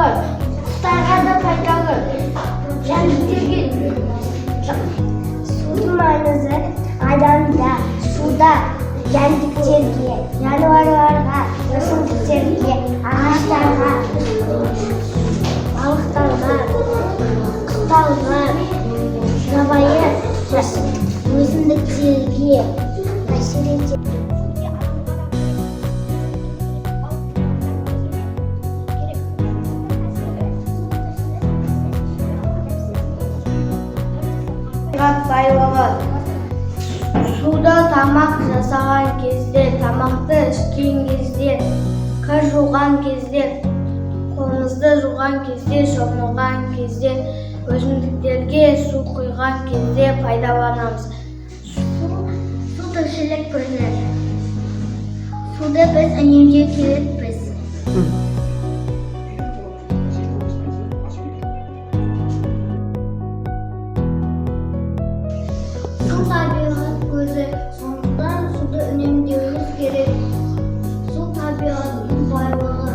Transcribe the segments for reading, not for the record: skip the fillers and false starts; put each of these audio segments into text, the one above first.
пайдалы, құстарға да пайдалы, жәндіктерге. Судың маңызы адамда, суда, жәндіктерге, жануарларға, өсімдіктерге, ағаштарға, балықтарға, құстарға, жабайы өсімдіктерге әсер етеді. Табиғат байлығы. Суда тамақ жасаған кезде, тамақты ішкен кезде, кір жуған кезде, қолымызды жуған кезде, шомылған кезде, өсімдіктерге су құйған кезде пайдаланамыз. Су тіршілік көзі. Суды біз үнемдеу керекпіз. Су табиғат көзі, сондықтан суды үнемдеуіміз керек. Су табиғаттың байлығы.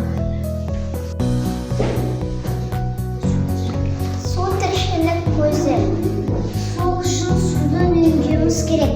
Су тіршілік көзі. Сол үшін суды үнемдеуіміз керек.